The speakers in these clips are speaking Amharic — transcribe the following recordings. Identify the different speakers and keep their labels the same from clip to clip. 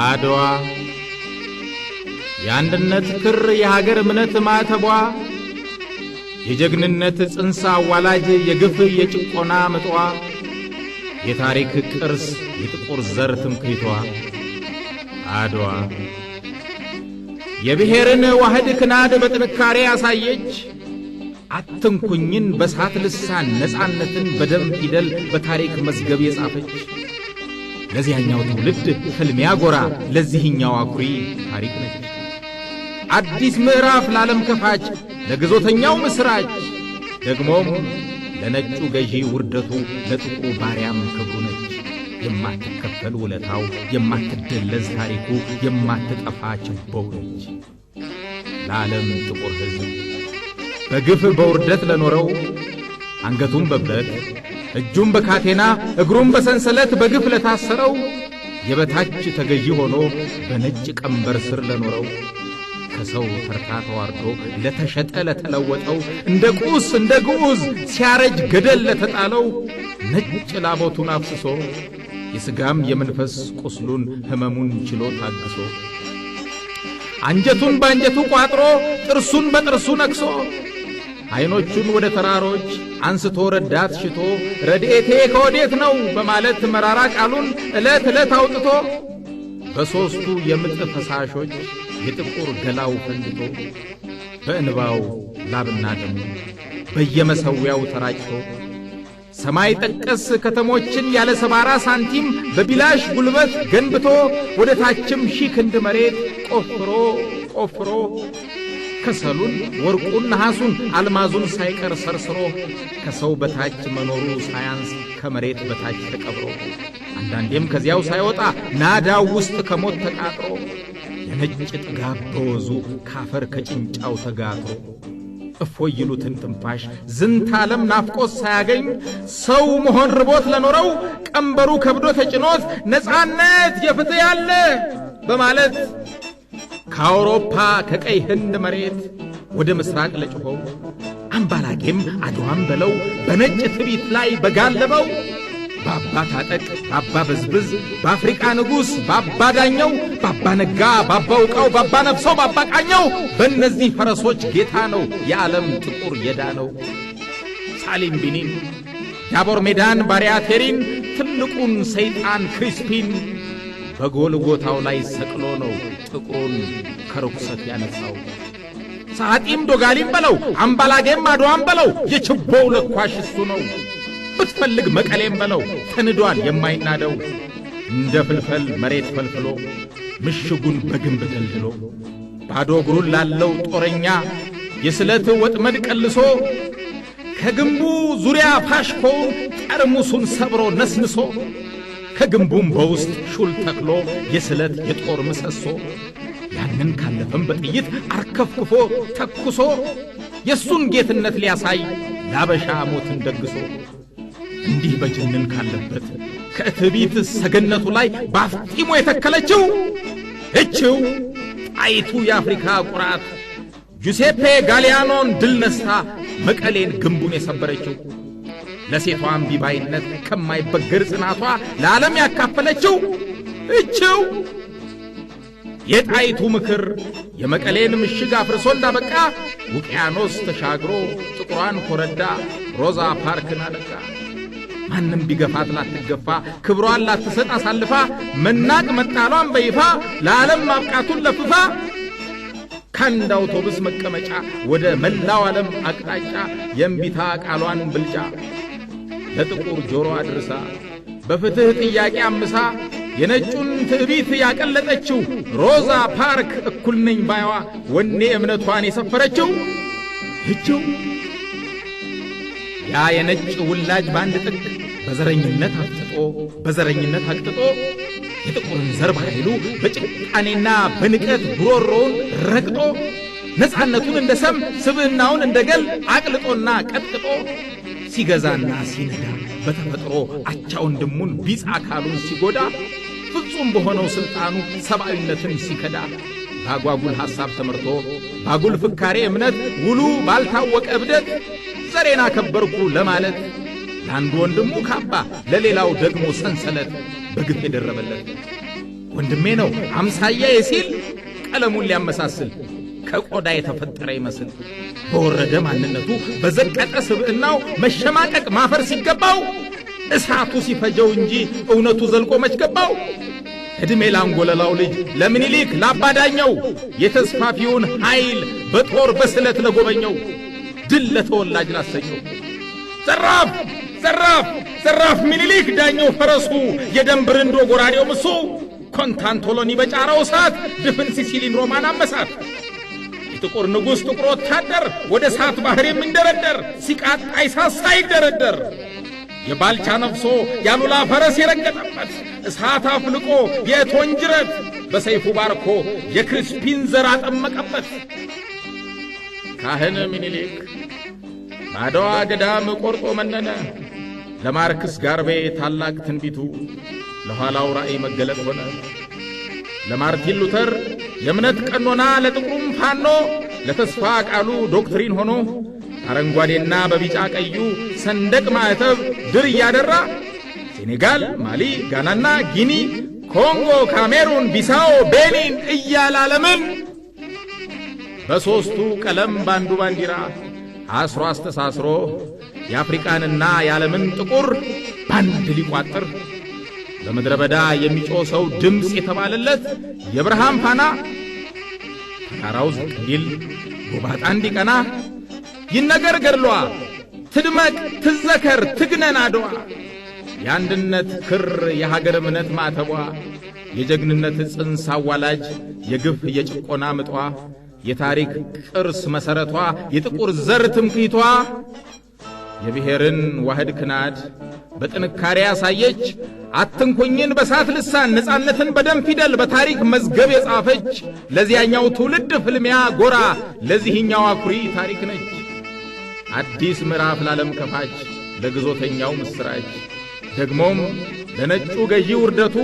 Speaker 1: አድዋ የአንድነት ክር የሀገር እምነት ማዕተቧ የጀግንነት ጽንሰ አዋላጅ የግፍ የጭቆና ምጧ የታሪክ ቅርስ የጥቁር ዘር ትምክህቷ አድዋ የብሔርን ዋህድ ክናድ በጥንካሬ ያሳየች አትንኩኝን በሳት ልሳን ነፃነትን በደም ፊደል በታሪክ መዝገብ የጻፈች ለዚያኛው ትውልድ ፍልሚያ ጎራ ለዚህኛው አኩሪ ታሪክ ነች። አዲስ ምዕራፍ ለዓለም ከፋች ለግዞተኛው ምስራች ደግሞም ለነጩ ገዢ ውርደቱ ለጥቁሩ ባሪያም ክብሩ ነች። የማትከፈል ውለታው የማትደለዝ ታሪኩ የማትጠፋ ችቦው ነች። ለዓለም ጥቁር ሕዝብ በግፍ በውርደት ለኖረው አንገቱን በብረት እጁን በካቴና እግሩን በሰንሰለት በግፍ ለታሰረው የበታች ተገዢ ሆኖ በነጭ ቀንበር ስር ለኖረው ከሰው ተርታ ተዋርዶ ለተሸጠ ለተለወጠው እንደ ቁስ እንደ ግዑዝ ሲያረጅ ገደል ለተጣለው ነጭ ላቦቱን አፍስሶ የሥጋም የመንፈስ ቁስሉን ሕመሙን ችሎ ታግሶ አንጀቱን ባንጀቱ ቋጥሮ ጥርሱን በጥርሱ ነክሶ አይኖቹን ወደ ተራሮች አንስቶ ረዳት ሽቶ ረድኤቴ ከወዴት ነው በማለት መራራ ቃሉን ዕለት ዕለት አውጥቶ በሦስቱ የምጥ ፈሳሾች የጥቁር ገላው ፈንድቶ በእንባው ላብና ደሙ በየመሰዊያው ተራጭቶ ሰማይ ጠቀስ ከተሞችን ያለ ሰባራ ሳንቲም በቢላሽ ጉልበት ገንብቶ ወደ ታችም ሺህ ክንድ መሬት ቆፍሮ ቆፍሮ ከሰሉን ወርቁን ነሐሱን አልማዙን ሳይቀር ሰርስሮ ከሰው በታች መኖሩ ሳያንስ ከመሬት በታች ተቀብሮ አንዳንዴም ከዚያው ሳይወጣ ናዳው ውስጥ ከሞት ተቃጥሮ የነጭ ጥጋብ በወዙ ካፈር ከጭንጫው ተጋትሮ እፎይ ይሉትን ትንፋሽ ዝንተ ዓለም ናፍቆት ሳያገኝ ሰው መሆን ርቦት ለኖረው ቀንበሩ ከብዶ ተጭኖት ነፃነት የፍትህ ያለ በማለት ከአውሮፓ ከቀይ ህንድ መሬት ወደ ምስራቅ ለጮኸው አምባላጌም አድዋም በለው በነጭ ትቢት ላይ በጋለበው ባባ ታጠቅ ባባ በዝብዝ በአፍሪቃ ንጉሥ ባባ ዳኘው ባባ ነጋ ባባ ውቃው ባባ ነፍሰው ባባ ቃኘው በእነዚህ ፈረሶች ጌታ ነው የዓለም ጥቁር የዳነው። ሳሊም ቢኒን ዳቦር ሜዳን ባሪያቴሪን ትልቁን ሰይጣን ክሪስፒን በጎልጎታው ላይ ሰቅሎ ነው ጥቁሩን ከርኩሰት ያነጻው። ሰዓጢም ዶጋሊም በለው አምባላጌም አድዋም በለው የችቦው ለኳሽ እሱ ነው። ብትፈልግ መቀሌም በለው ተንዷል የማይናደው እንደ ፍልፈል መሬት ፈልፍሎ ምሽጉን በግንብ ደልድሎ ባዶ እግሩን ላለው ጦረኛ የስለት ወጥመድ ቀልሶ ከግንቡ ዙሪያ ፋሽኮውን ጠርሙሱን ሰብሮ ነስንሶ ከግንቡም በውስጥ ሹል ተክሎ የስለት የጦር ምሰሶ ያንን ካለፈም በጥይት አርከፍክፎ ተኩሶ የሱን ጌትነት ሊያሳይ ላበሻ ሞትን ደግሶ እንዲህ በጅንን ካለበት ከትዕቢት ሰገነቱ ላይ ባፍጢሞ የተከለችው እችው ጣይቱ የአፍሪካ ቁራት ጁሴፔ ጋሊያኖን ድል ነስታ መቀሌን ግንቡን የሰበረችው ለሴቷ እምቢባይነት ከማይበገር ጽናቷ ለዓለም ያካፈለችው እችው የጣይቱ ምክር የመቀሌን ምሽግ አፍርሶ እንዳበቃ ውቅያኖስ ተሻግሮ ጥቁሯን ኮረዳ ሮዛ ፓርክን አለቃ። ማንም ቢገፋት ላትገፋ ክብሯን ላትሰጥ አሳልፋ መናቅ መጣሏን በይፋ ለዓለም ማብቃቱን ለፍፋ ከአንድ አውቶቡስ መቀመጫ ወደ መላው ዓለም አቅጣጫ የእምቢታ ቃሏን ብልጫ ለጥቁር ጆሮ አድርሳ በፍትህ ጥያቄ አምሳ የነጩን ትዕቢት ያቀለጠችው ሮዛ ፓርክ እኩል ነኝ ባይዋ ወኔ እምነቷን የሰፈረችው ይህችው ያ የነጭ ውላጅ በአንድ ጥግ በዘረኝነት አፍጥጦ በዘረኝነት አቅጥጦ የጥቁርን ዘር በኃይሉ በጭካኔና በንቀት ጉሮሮውን ረግጦ ነፃነቱን እንደ ሰም ስብዕናውን እንደ ገል አቅልጦና ቀጥቅጦ ሲገዛና ሲነዳ በተፈጥሮ አቻ ወንድሙን ቢጽ አካሉን ሲጎዳ ፍጹም በሆነው ስልጣኑ ሰብአዊነትን ሲከዳ ባጓጉል ሐሳብ ተመርቶ ባጉል ፍካሬ እምነት ውሉ ባልታወቀ እብደት ዘሬን አከበርኩ ለማለት ለአንዱ ወንድሙ ካባ ለሌላው ደግሞ ሰንሰለት በግፍ የደረበለት ወንድሜ ነው አምሳያዬ ሲል ቀለሙን ሊያመሳስል ከቆዳ የተፈጠረ ይመስል በወረደ ማንነቱ በዘቀጠ ስብዕናው መሸማቀቅ ማፈር ሲገባው እሳቱ ሲፈጀው እንጂ እውነቱ ዘልቆ መች ገባው? ዕድሜ ላንጎለላው ልጅ ለምኒልክ ላባዳኘው የተስፋፊውን ኃይል በጦር በስለት ለጎበኘው ድል ለተወላጅ ላሰኘው ዘራፍ ዘራፍ ዘራፍ ምኒልክ ዳኘው ፈረሱ የደም ብርንዶ ጎራዴው ምሱ ኮንታንቶሎኒ በጫረው እሳት ድፍን ሲሲሊን ሮማን አመሳት የጥቁር ንጉሥ ጥቁር ወታደር ወደ እሳት ባህር የሚንደረደር ሲቃጣ እሳት ሳይደረደር የባልቻ ነፍሶ ያሉላ ፈረስ የረገጠበት እሳት አፍልቆ የእቶን ጅረት በሰይፉ ባርኮ የክርስፒን ዘር አጠመቀበት። ካህን ምኒልክ ባድዋ ገዳም ቆርጦ መነነ። ለማርክስ ጋርቤ ታላቅ ትንቢቱ ለኋላው ራእይ መገለጥ ሆነ። ለማርቲን ሉተር የእምነት ቀኖና ለጥቁሩም ፋኖ ለተስፋ ቃሉ doctrine ሆኖ አረንጓዴና በቢጫ ቀዩ ሰንደቅ ማዕተብ ድር እያደራ ሴኔጋል፣ ማሊ፣ ጋናና ጊኒ፣ ኮንጎ፣ ካሜሩን፣ ቢሳኦ፣ ቤኒን እያለ ዓለምን በሦስቱ ቀለም ባንዱ ባንዲራ አስሮ አስተሳስሮ የአፍሪቃንና የዓለምን ጥቁር ባንድ ሊቋጥር በምድረ በዳ የሚጮህ ሰው ድምፅ የተባለለት የብርሃን ፋና ተራራው ዝቅ እንዲል ጎባጣ እንዲቀና ይነገር ገድሏ ትድመቅ ትዘከር ትግነን አድዋ የአንድነት ክር የሀገር እምነት ማተቧ የጀግንነት ጽንስ አዋላጅ የግፍ የጭቆና ምጧ የታሪክ ቅርስ መሠረቷ የጥቁር ዘር ትምክህቷ የብሔርን ዋህድ ክናድ በጥንካሬ ያሳየች አትንኩኝን በሳት ልሳን ነፃነትን በደም ፊደል በታሪክ መዝገብ የጻፈች ለዚያኛው ትውልድ ፍልሚያ ጎራ ለዚህኛው አኩሪ ታሪክ ነች። አዲስ ምዕራፍ ላለም ከፋች ለግዞተኛው ምስራች ደግሞም ለነጩ ገዢ ውርደቱ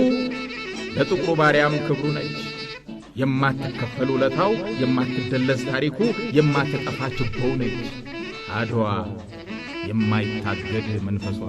Speaker 1: ለጥቁሩ ባሪያም ክብሩ ነች። የማትከፈል ውለታው የማትደለዝ ታሪኩ የማትጠፋ ችቦው ነች። አድዋ የማይታገድ መንፈሷ።